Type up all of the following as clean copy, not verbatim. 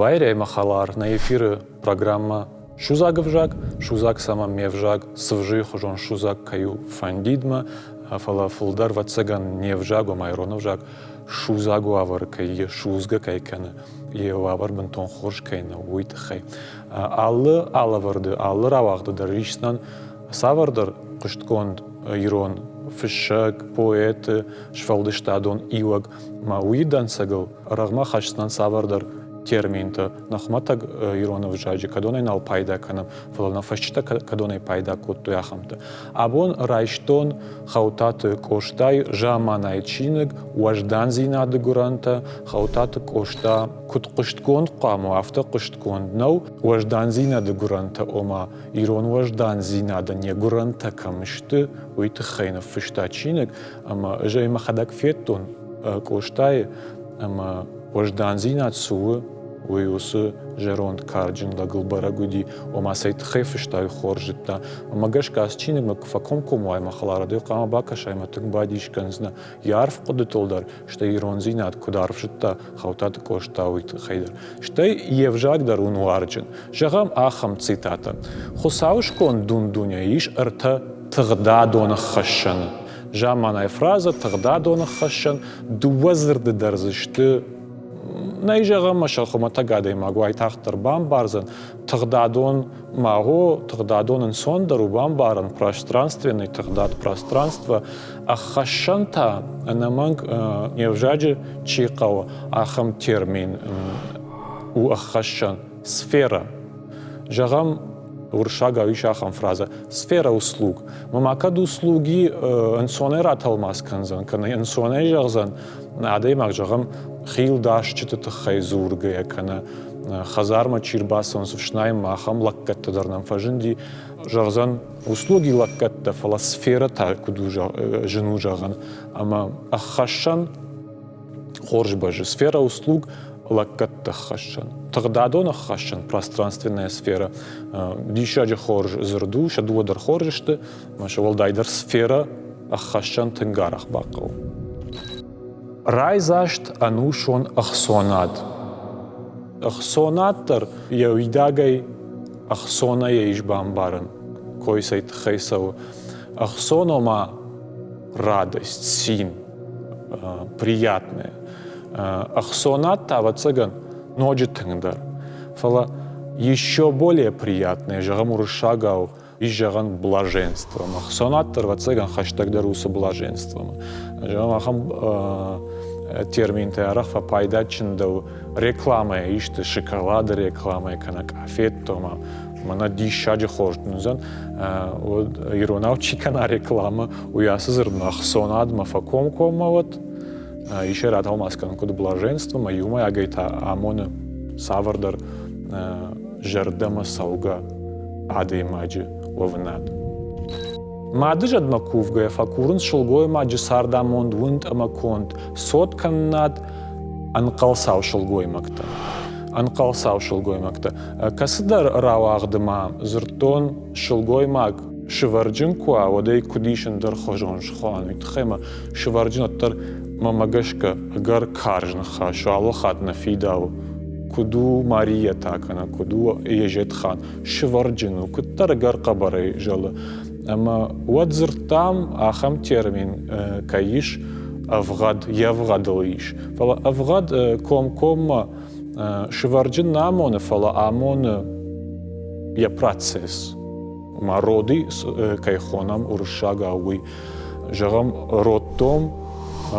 Байрӕй мӕ хӕлар, нӕ эфиры программӕ Судзаг ӕвзаг, судзаг цӕмӕн ме взаг, цывзыйы хуызон судзаг кӕй у, фӕндид мӕ, фӕлӕ фылдӕр, ӕвӕццӕгӕн, не взаг, ома ирон ӕвзаг, судзаг уавӕры кӕй и, судзгӕ кӕй кӕны, йӕ уавӕр бынтон хорз кӕй нӕу, уый тыххӕй. Алы алӕвӕрды, алы рауагъды дӕр исдзынӕн цавӕрдӕр хъуыстгонд ирон фыссӕг, поэты сфӕлдыстадон иуӕг, ма уый дӕнцӕгыл рӕгъмӕ хӕсдзынӕн цавӕрдӕр терминтӕ, нӕ хуымӕтӕг ирон ӕвзаджы кӕдонӕй нал пайда кӕнӕм, фӕлӕ нӕ фысджытӕ кӕдонӕй пайда кодтой, ахӕмтӕ. Абон райстон Хӕутаты Къостайы заманайы чиныг «Уӕздандзинады гуырӕнтӕ». Хӕутаты Къоста куыд хъуыстгонд хъуамӕ, афтӕ хъуыстгонд нӕу. Уӕздандзинады гуырӕнтӕ, ома ирон уӕздандзинадӕн йӕ гуырӕнтӕ кӕм сты, уый тыххӕй ныффыста чиныг, ӕмӕ ӕз ӕй мӕхӕдӕг федтон Къостайы, ӕмӕ уӕздандзинад цы у, уый уыцы зӕронд карджын лӕгыл бӕрӕг уыди, ома цӕй тыххӕй фыста, уый хорз зыдта. Ӕмӕ гӕсгӕ ацы чиныгмӕ куы фӕкомкоммӕ уай, мӕ хӕлар, уӕд хъуамӕ бакӕсай ӕмӕ тынг бадис кӕндзынӕ йӕ арф хъуыдытыл дӕр, стӕй ирондзинад куыд арф зыдта Хӕутаты Къоста, уый тыххӕй дӕр. Стӕй йе взаг дӕр у нуарджын. Зӕгъӕм, ахӕм цитатӕ. Хуыцауы сконд дун-дунейы ис ӕртӕ тыгъдадоны хӕссӕны. Заманайы фразӕ тыгъдадоны хӕссӕн дыууӕ дзырды дӕр дзы сты нӕй зӕгъӕн, мӕ сӕ хуымӕтӕг адӕймаг уайтагъддӕр бамбардзӕн, тыгъдадон маго, тыгъдадон ӕнцондӕр у бамбарын, пространственный тыгъдад, пространство ӕххӕссӕн та ӕнӕмӕнг не взаджы чи хъӕуы, ахӕм термин у ӕххӕссӕн сфера. Зӕгъӕм, уырыссагау ис ахӕм фразӕ «сфера услуг». Мӕ кӕд услуги ӕнцонӕй ратӕлмац кӕндзӕн, кӕнӕ ӕнцонӕй зӕгъдзӕн, адӕймаг, зӕгъӕм, хилдасджыты тыххӕй дзургӕйӕ кӕнӕ хӕдзармӕ чи рбацӕуынц ӕфснайынмӕ, ахӕм лӕггӕдтӕ дӕр нӕм фӕзынди, зӕгъдзӕн услуги лӕггӕдтӕ, фӕлӕ сферӕ та куыд у зын у зӕгъӕн, ӕмӕ ӕххӕссӕн хорз бӕззы. Сфера услуг лӕггӕдты ххӕссӕн. Тыгъдадон ӕххӕссӕн, пространственная сфера, диссаджы хорз дзырд у, сӕ дыууӕ дӕр хорз сты, ӕмӕ сӕ уӕлдайдӕр сфера ӕххӕссӕн тынг арӕх бахъӕуы. Райдзаст ӕнусон ӕхцонад. Ӕхцонад дӕр йӕ уидагӕй ӕхцонӕй ис бамбарын, кой цӕй тыххӕй цӕуы. Ӕхцон ома радость, цин, приятное. Ӕхцонад та, ӕвӕццӕгӕн, ноджы тынгдӕр. Фӕлӕ еще более приятное, зӕгъӕм, уырыссагау ис зӕгъӕн блаженствомӕ. Ӕхцонад дӕр, ӕвӕццӕгӕн, хӕстӕгдӕр уыцы блаженствомӕ. Зӕгъӕм, ахӕм терминтӕ арӕх фӕпайда чындӕуы рекламӕйӕ исты, шоколады рекламӕйы кӕнӕ къафетты, ома мӕнӕ диссаджы хорз дын уыдзӕн, уӕд иронау чи кӕна рекламӕ, уый ацы дзырдмӕ ӕхцонадмӕ фӕкомкоммӕ уӕд, ис ӕй ратӕлмац кӕнын куыд блаженствомӕ, иумӕйагӕй та амоны цавӕрдӕр зӕрдӕмӕ цӕугӕ адӕймаджы уӕвынад. Мады зӕдмӕ кувгӕйӕ фӕкурынц сылгоймаджы цардамонд уынд ӕмӕ конд, цот кӕнынад ӕнхъӕлцау сылгоймӕгтӕ. Ӕнхъӕлцау сылгоймӕгтӕ. Кӕцыдӕр рауагъды ма дзырдтон сылгоймаг сывӕрджын куы уа, уӕд ӕй куыд ис ӕндӕрхуызон схонӕн, уый тыххӕй ма сывӕрджын уӕддӕр мӕмӕ гӕсгӕ ӕгӕр карз ныхас у, алы хатт нӕ фидауы. Куыд у Мария та кӕнӕ куыд у Езетхан, сывӕрджын у, куыддӕр ӕгӕр хъӕбӕрӕй зӕлы. Ӕмӕ уӕд дзырдтам, ахӕм термин кӕй ис, ӕвгъӕд, йе вгъӕдыл ис. Фӕлӕ ӕвгъӕд комкоммӕ сывӕрджын нӕ амоны, фӕлӕ амоны йӕ процесс. Ма роды кӕй хонӕм уырыссагау, уый. Зӕгъӕм, роддом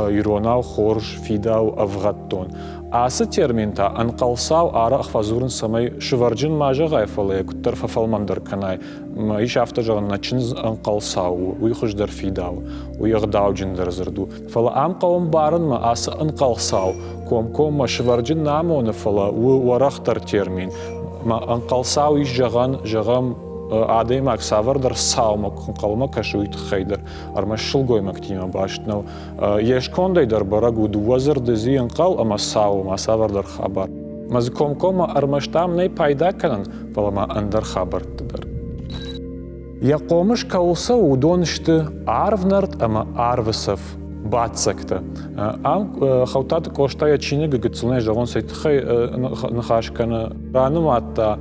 иронау хорз фидау ӕвгъӕддон. Ацы термин та ӕнхъӕлцау арӕх фӕдзурынц, цӕмӕй сывӕрджын ма зӕгъай, фӕлӕ йӕ куыддӕр фӕфӕлмӕндӕр кӕнай. Ис афтӕ зӕгъын, нӕ чындз ӕнхъӕлцау у, уый хуыздӕр фидауы, уый ӕгъдауджындӕр дзырд у. Фӕлӕ ам хъӕуы ӕмбарынмӕ ацы ӕнхъӕлцау комкоммӕ сывӕрджын нӕ амоны, фӕлӕ у уӕрӕхдӕр термин. Ӕнхъӕлцау ис зӕгъӕн, зӕгъӕм, адӕймаг цавӕрдӕр цаумӕ куы ӕнхъӕлмӕ кӕсы, уый тыххӕй дӕр. Ӕрмӕст сылгоймӕгтимӕ баст нӕу. Йе скондӕй дӕр бӕрӕг у дыууӕ дзырды зи ӕнхъӕл ӕмӕ цау, ма цавӕрдӕр хабар. Мӕ дзы комкоммӕ ӕрмӕст ам нӕй пайда кӕнӕн, фӕлӕ ма ӕндӕр хабӕртты дӕр. Йӕ хъомыс кӕуыл цӕуы, уыдон сты арвнӕрд ӕмӕ арвы цӕф. Баццӕгтӕ. Ам Хӕуттаты Къоста йӕ чиныгы гыццылӕй зӕгъон цӕй тыххӕй ныхас кӕны, ранымадта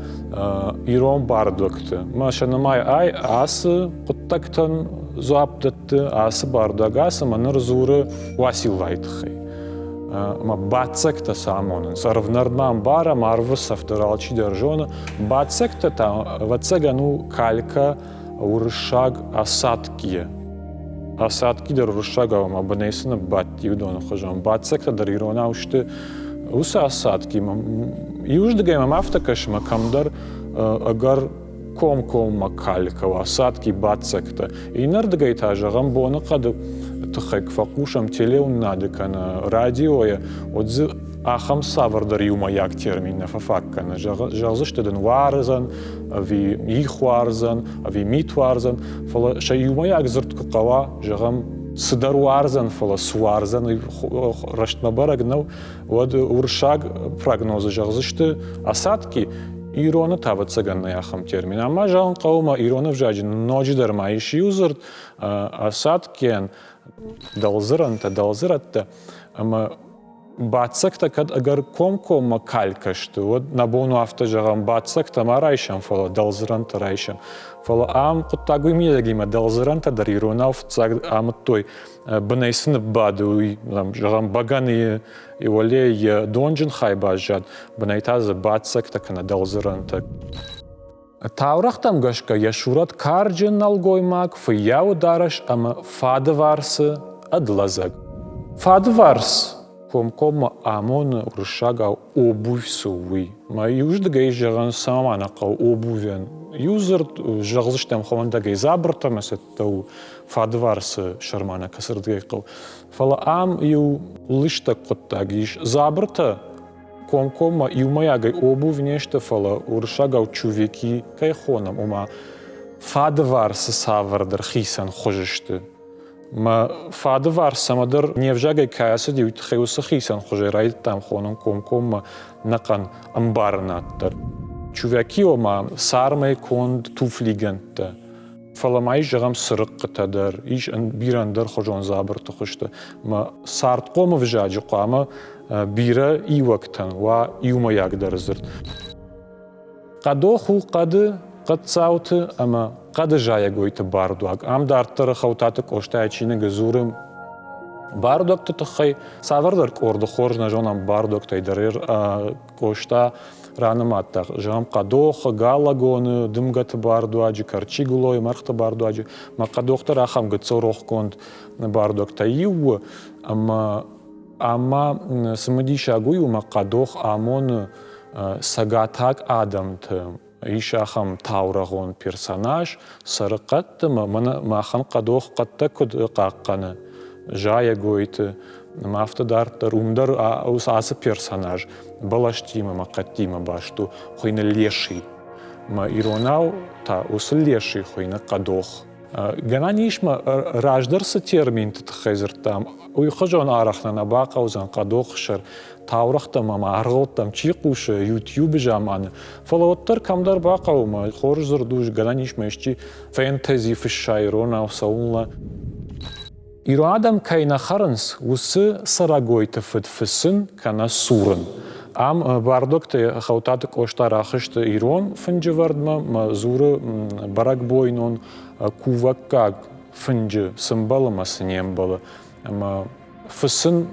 ирон бардуӕгты. Мӕ сӕ нымайы ай ацы хъуыддӕгтӕн дзуапп дӕтты, ацы бардуаг ацы мӕ ныр дзуры Уациллайы тыххӕй. Ӕмӕ баццӕгтӕ цы амонынц? Ӕрвнӕрдмӕ ӕмбарӕм, арвы цӕф дӕр алчидӕр зоны. Баццӕгтӕ та, ӕвӕццӕгӕн, у калькӕ уырыссаг осадкийы. Осадки дӕр уырыссагау ӕмӕ бынӕй цы ныббадти, уыдоны хуызӕн. Баццӕгтӕ дӕр иронау сты уыцы осадкимӕ. Иуыздыгӕй мӕм афтӕ кӕсы, мӕ кӕмдӕр ӕгӕр комкоммӕ калькӕ уа, осадки баццӕгтӕ. Иннӕрдыгӕй та, зӕгъӕм, боныхъӕды тыххӕй куы фӕхъусӕм телеуынынады кӕнӕ радиойӕ, уӕд дзы ахӕм цавӕрдӕр иумӕйаг термин нӕ фӕфаг кӕны. Зӕгъдзысты дын уардзӕн, ӕви их уардзӕн, ӕви мит уардзӕн, фӕлӕ сӕ иумӕйаг дзырд куы хъӕуа, зӕгъӕм, цыдӕр уардзӕн, фӕлӕ цы уардзӕн, рӕстмӕ бӕрӕг нӕу, уӕд уырыссаг прогнозы зӕгъдзысты осадки, ироны та, ӕвӕццӕгӕн, нӕй ахӕм термин. Ӕмӕ зӕгъын хъӕуы, ма ирон ӕвзаджы ноджыдӕр ма ис иу дзырд осадкийӕн, дӕлдзырӕнтӕ, дӕлдзырӕттӕ, ӕмӕ Баццӕгтӕ кӕд ӕгӕр комкоммӕ калькӕ сты, уӕд нӕ бон у афтӕ зӕгъӕм, баццӕгтӕ ма райсӕм, фӕлӕ дӕлдзырӕнтӕ райсӕм. Фӕлӕ ам хъуыддаг уый мидӕгимӕ дӕлдзырӕнтӕ дӕр иронау фыццаг амыдтой, бынӕй цы ныббады, уый, зӕгъӕм, бӕгӕныйы уӕле йӕ донджын хай баззад, бынӕй та дзы баццӕгтӕ кӕнӕ дӕлдзырӕнтӕ. Таурӕгътӕм гӕсгӕ йӕ сурӕт карджын нӕлгоймаг, фыййауы дарӕс ӕмӕ фадыварцы ӕд лӕдзӕг. Фадыварц комкоммӕ амоны уырыссагау обувь цы у, уый. Мӕ иуыздыгӕй зӕгъӕн, цӕмӕ ма нӕ хъӕуы обувӕн. Иу дзырд зӕгъдзыстӕм хуымӕтӕгӕй дзабыртӕ ӕмӕ цӕттӕ у фадыварцы сӕрмӕ нӕ кӕцырдыгӕй хъӕуы. Фӕлӕ ам иу лыстӕг хъуыддаг ис. Дзабыртӕ комкоммӕ иумӕйагӕй обувь не сты, фӕлӕ уырыссагау чувеки кӕй хонӕм, ома фадыварцы цавӕрдӕр хицӕн хуыз сты. Мӕ фадыварц цӕмӕдӕр не взагӕй кӕй ацыди, уый тыххӕй уыцы хицӕн хуызӕй райдыдтам хонын комкоммӕ нӕхъӕн ӕмбарынад дӕр. Чувяки, ома цармӕй конд туфлигӕндтӕ. Фӕлӕ ма ис, зӕгъӕм, цырыхъхъытӕ дӕр, ис бирӕ ӕндӕрхуызон дзабырты хуызты. Мӕ цардхъом ӕвзаджы хъуамӕ бирӕ иуӕгтӕн уа иумӕйагдӕр дзырд. Хъӕдох у хъӕды, хъӕддзауты ӕмӕ хъӕды зайӕгойты бардуаг. Ам дарддӕры Хӕутаты Къостайы чиныгы дзуры бардуӕгты тыххӕй. Цавӕрдӕр къорды хорз нӕ зонӕм бардуӕгтӕй дӕр Къоста ранымадта, зӕгъӕм, хъӕдохы, галагоны, дымгӕты бардуаджы, Карчигулойы, мӕргъты бардуаджы. Мӕ хъӕдох дӕр ахӕм гыццыл рохгонд бардуӕгтӕй иу у, ӕмӕ ӕмӕ цымыдисаг уый у, ӕмӕ хъӕдох амоны цӕгатаг адӕмты ис ахӕм таурӕгъон персонаж, цӕры хъӕдты, мӕнӕ махӕн хъӕдох хъӕдтӕ куыд хъахъхъӕны, зайӕгойты, ӕмӕ афтӕ дарддӕр. Уым дӕр ацы персонаж бӕлӕстимӕ ӕмӕ хъӕдтимӕ баст у, хуыйны Леший. Мӕ иронау та уыцы Леший хуыйны хъӕдох. Гӕнӕн ис ма раздӕр цы терминты тыххӕй дзырдтам, уый хуызон арӕх нӕ нӕ бахъӕудзӕн хъӕдохсӕр таурӕгътӕм ӕмӕ аргъӕуттӕм чи хъусы YouTube-ы заманы, фӕлӕ уӕддӕр кӕмдӕр бахъӕуы мӕ хорз дзырд у, гӕнӕн ис ма исчи фэнтези фысса иронау цӕуылнӕ. Ирон адӕм кӕй нӕ хӕрынц, уыцы цӕрӕгойты фыд фыцын кӕнӕ сурын. Ам бардуӕгты Хӕутаты Къоста рахызт ирон фынджывӕрдмӕ мӕ дзуры бӕрӕгбойнон кувӕггаг фынджы цы мбӕлы мӕ цы не мбӕлы. Ӕмӕ фыцын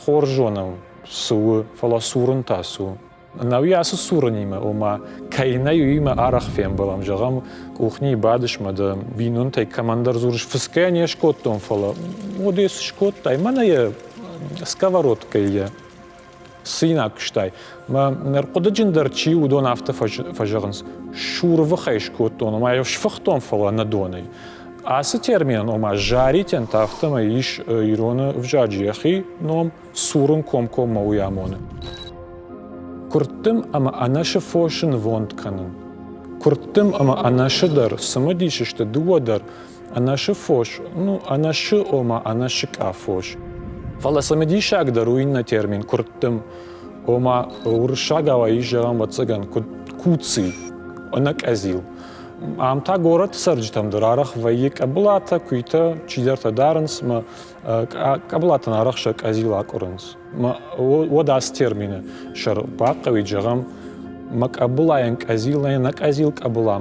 хорз зонӕм цы у, фӕлӕ сурын та цы у. Науи ацы сурынимӕ, ома кӕй нӕй, уыимӕ арӕх фембӕлӕм. Зӕгъӕм, къухнийы бадыс мӕ дӕ бинонтӕй кӕмӕндӕр дзурыс, фысгӕ не скодтон, фӕлӕ уӕд цы скодтай, мӕнӕ йӕ сковородкӕйы йӕ цинаг куыстай. Мӕ ӕрхъуыдыджындӕр чи у, уыдон афтӕ фӕзӕгъынц, сурвыхӕй скодтон, ома йӕ сфыхтон, фӕлӕ нӕ донӕй. Ацы терминӕн, ома жаритӕн та афтӕмӕй ис ироны ӕвзаджы йӕхи ном, сурын комкоммӕ уый амоны. Куырдтым ӕмӕ ӕнӕсы фосы нывонд кӕнын. Куырдтым ӕмӕ ӕнӕсы дӕр цымыдис сты дыууӕ дӕр. Ӕнӕсы фос, ну, ӕнӕсы, ома ӕнӕсыкъа фос. Фӕлӕ цымыдисагдӕр у иннӕ термин куырдтым, ома уырыссагау ис зӕгъӕм, ӕвӕццӕгӕн, куыд куци, ӕнӕкъӕдзил. Ам та горӕты цӕрджытӕм дӕр арӕх вӕййы къӕбылатӕ, куыйтӕ, чидӕртӕ дарынц ӕмӕ къӕбылатӕн арӕх сӕ къӕдзил акъуырынц. Уӕд ацы термины сӕр бахъӕуид, зӕгъӕм, мӕ къӕбылайӕн къӕдзил нӕй, нӕ къӕдзил къӕбыла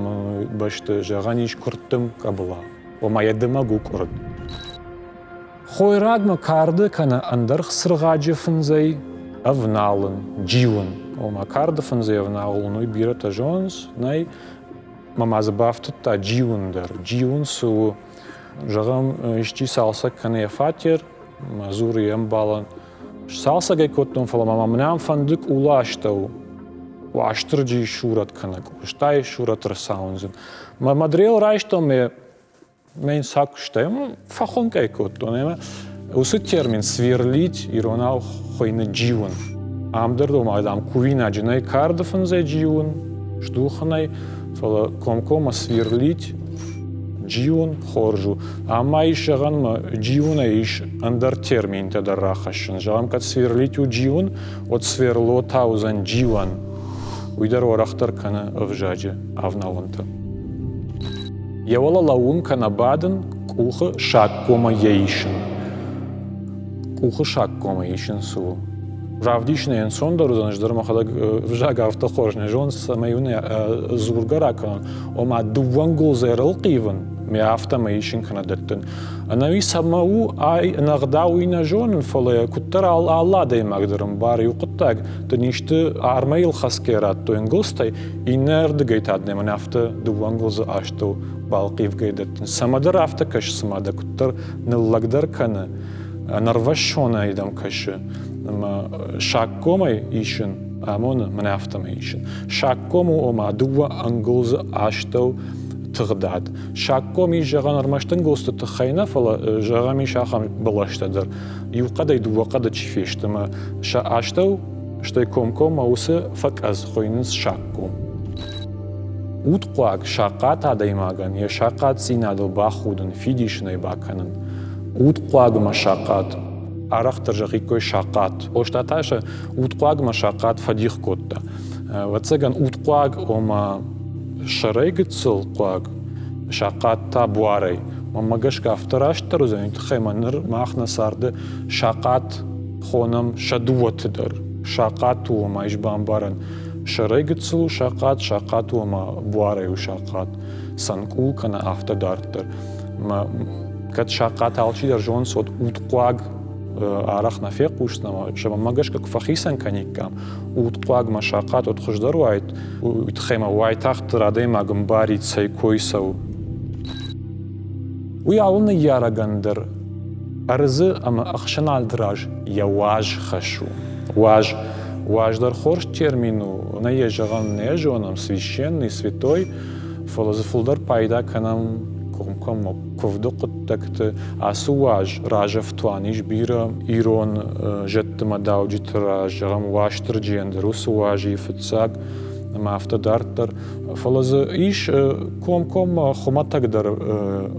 бӕсты зӕгъӕн ис куырддым къӕбыла, ома йӕ дымӕг у къуырд. Хойрагмӕ карды кӕнӕ ӕндӕр цыргъаджы фындзӕй ӕвналын, джиуын. Ома карды фындзӕй ӕвналын, уый бирӕтӕ зонынц, нӕй. Мӕ ма дзы бафтыдта джиуын дӕр. Джиуын цы у? Зӕгъӕм, исчи цалцӕг кӕны йӕ фатер, мӕ дзуры йе мбалӕн. Сцалцӕг ӕй кодтон, фӕлӕ ма мӕм фӕнды къулы астӕу Уастырджийы сурӕт кӕнӕ Къостайы сурӕт ӕрцауындзын. Мӕ мадрел райстон ме Мӕ йын сакуыста ӕмӕ фӕхуынкъ ӕй кодтон. Ӕмӕ уыцы термин сверлить иронау хуыйны джиуын. Ам дӕр ома, дам, кувинаджы нӕй карды фындзӕй джиуын, здухынӕй, фӕлӕ комкоммӕ сверлить джиуын хорз у. Ам ма ис, зӕгъӕн, джиуынӕй ис ӕндӕр терминтӕ дӕр рахӕссын. Зӕгъӕм, кӕд сверлить у джиуын, уӕд сверло та уыдзӕн джиуӕн. Уый дӕр уӕрӕхдӕр кӕны ӕвзаджы авналӕнтӕ. Йӕ уӕлӕ лӕууын кӕнӕ бадын, къухы саггомӕ йӕ исын. Къухы саггомӕ исын цы у? Равдисынӕй ӕнцондӕр уыдзӕн, ӕз дӕр мӕхӕдӕг ӕвзаг афтӕ хорз нӕ зонын, цӕмӕй уын дзургӕ ракӕнон. Ома дыууӕ ӕнгуылдзӕй ӕрӕлхъивын, ме афтӕмӕй исын кӕнӕ дӕттын. Ӕнӕуи цӕмӕ у, ай ӕнӕгъдау уый нӕ зонын, фӕлӕ куыддӕр алы адӕймаг дӕр ӕмбары иу хъуыддаг, дын исты армӕй йыл хӕцгӕ радтой ӕнгуылдзтӕй, иннӕрдыгӕй та дын мӕнӕ афтӕ дыууӕ ӕнгуылдзы астӕу балхъивгӕй дӕттын. Цӕмӕдӕр афтӕ кӕсы, цыма дӕ куыддӕр ныллӕгдӕр кӕны, ӕнӕрвӕссонӕй дӕм кӕсы, ӕмӕ саггомӕй исын амоны, мӕнӕ афтӕмӕй исын. Саггом у, ома, дыууӕ ӕнгуылдзы астӕу тыгъдад. Саггом ис, зӕгъӕн, ӕрмӕст ӕнгуылдзты тыххӕй нӕ, фӕлӕ, зӕгъӕм, ис ахӕм бӕлӕстӕ дӕр. Иу хъӕдӕй дыууӕ хъӕды чи фесты ӕмӕ сӕ астӕу стӕй комкоммӕ уыцы фӕкъӕдз хуыйнынц саггом. Удхъуаг сахъат адӕймагӕн йӕ сахъатдзинадыл бахудын, фидисын ӕй бакӕнын. Удхъуагмӕ сахъат. Арӕхдӕр зӕгъиккой сахъат. Къоста та сӕ удхъуагмӕ сахъат фӕдих кодта. Ӕвӕццӕгӕн, удхъуаг, ома сӕрӕй гыццыл хъуаг, сахъат та буарӕй. Мӕнмӕ гӕсгӕ афтӕ растдӕр уыдзӕн, уый тыххӕй ма ныр мах нӕ царды сахъат хонӕм сӕ дыууӕты дӕр. Сахъат у, ома ис бамбарӕн, сӕрӕй гыццыл у сахъат, сахъат у ӕмӕ буарӕй у сахъат, сӕнкъул кӕнӕ афтӕ дарддӕр. Мӕ кӕд сахъат алчидӕр зонынц, уӕд удхъуаг арӕх нӕ фехъусдзӕн, ӕмӕ мӕ гӕсгӕ куы фӕхицӕн кӕниккам, удхъуаг мӕ сахъат, уӕд хуыздӕр уаид, уый тыххӕй мӕ уайтагъддӕр адӕймаг ӕмбарид, цӕй кой цӕуы. Уый алы ныййарӕгӕн дӕр ӕрдзы ӕмӕ ӕхсӕнады раз йӕ уӕз хӕс у. Уӕз, уӕз дӕр хорз термин у, нӕ йӕ зӕгъӕм, нӕ зонӕм, священный, святой, фӕлӕ дзы фылдӕр пайда кӕнӕм комкоммӕ куывды хъуыддӕгты. Ацы уӕз разӕфтуан ис бирӕ ирон зӕдты мӕ дауджыты раз, зӕгъӕм, Уастырджийӕн дӕр уыцы уӕзы фыццаг ӕмӕ афтӕ дарддӕр. Фӕлӕ дзы ис комкоммӕ хуымӕтӕгдӕр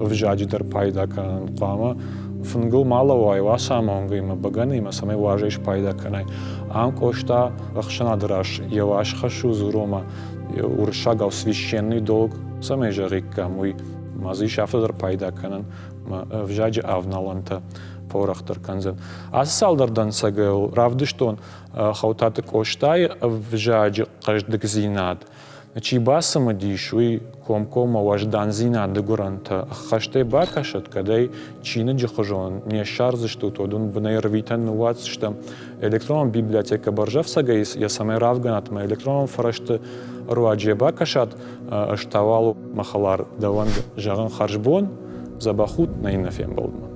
ӕвзаджы дӕр пайда кӕнын хъуамӕ. Фынгыл ма лӕууай уацамонгӕимӕ, бӕгӕныимӕ, цӕмӕй уазӕй спайда кӕнай. Ам Къоста ӕхсӕнады раз йӕ уаз хӕс у дзуромӕ уырыссагау священный долг цӕмӕй зӕгъиккам, уый ма дзы ис афтӕ дӕр пайда кӕнӕн, ӕмӕ ӕвзаджы авналӕнтӕ фӕуӕрӕхдӕр кӕндзӕн. Ацы цалдӕр дӕнцӕгыл равдыстон Хӕутаты Къостайы ӕвзаджы хъӕздыгдзинад. Чи бацымыдис, уый комкоммӕ уӕздандзинады гуырӕнтӕ ӕххӕстӕй бакӕсӕд, кӕд ӕй чиныджы хуызон не ссардзыстут, уӕд уын бынӕй ӕрвитӕн ныууадздзыстӕм электронон библиотекӕ бӕрзӕфцӕгӕй йӕ цӕмӕй равгӕнат ӕмӕ электронон фӕрӕзты руаджы йӕ бакӕсат, ӕз та уал мӕ хӕлар дӕуӕн зӕгъын хӕрзбон, дзӕбӕх ут нӕ иннӕ фембӕлдмӕ.